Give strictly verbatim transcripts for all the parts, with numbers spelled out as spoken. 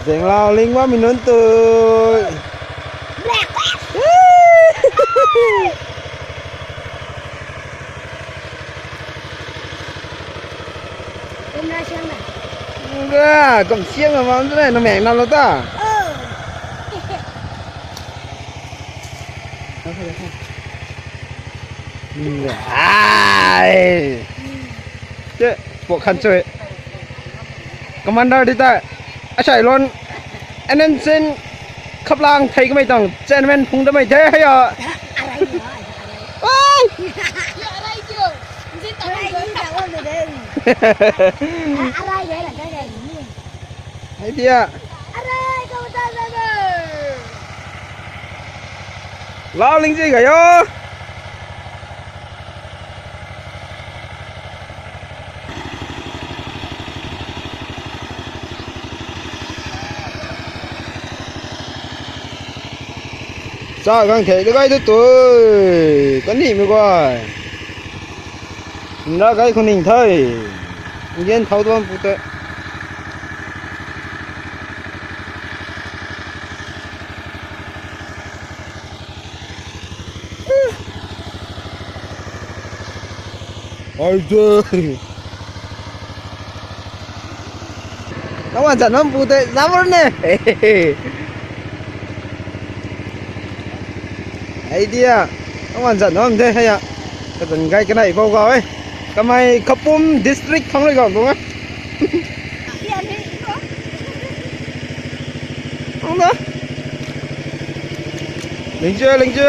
Zenglau ling bammei nunc tu. Kum na siang na. Ga, kum siang na bam tu na, na meng na lo ta. Oh. Ai. Te, pok khan chui. Commander di ta. Asai lon. N N Sin. Khaplang thei kamei tang. Chairman phung damei the hei a. Ai. Idea. Lau ling zi ga yo. Sa gang thei de gai tu tui. Kan ni mi guay. Nra gai khou ning thei. Ngen thau tuang pu te. Ai de. Nang wan chan bam pu tei zam run ne. Idea. Nang wan chan bam the hei a. Kazan gai kanei khou gau e. Kamei Khapum district khang rui gau tuang e. Ang da. Ling che, ling che.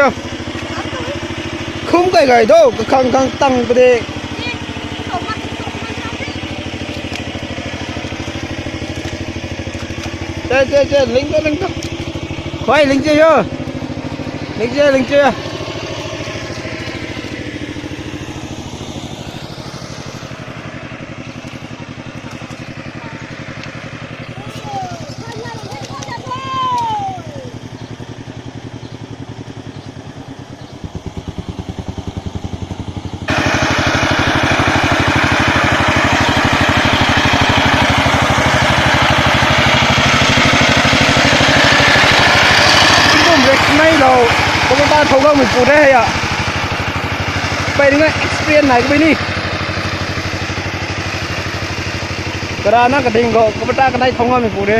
Khum kai gai do, kakhang khang tang pade. Che, che, che, ling che, ling che. Khoi, ling che yo. Ling che, ling che. Kum rek nai lo, kum ta thou gau mei pu de hei a. Pei ring na experience nai ko mei ni. Kara na kading ko, kum ta kanei thou gau mei pu de.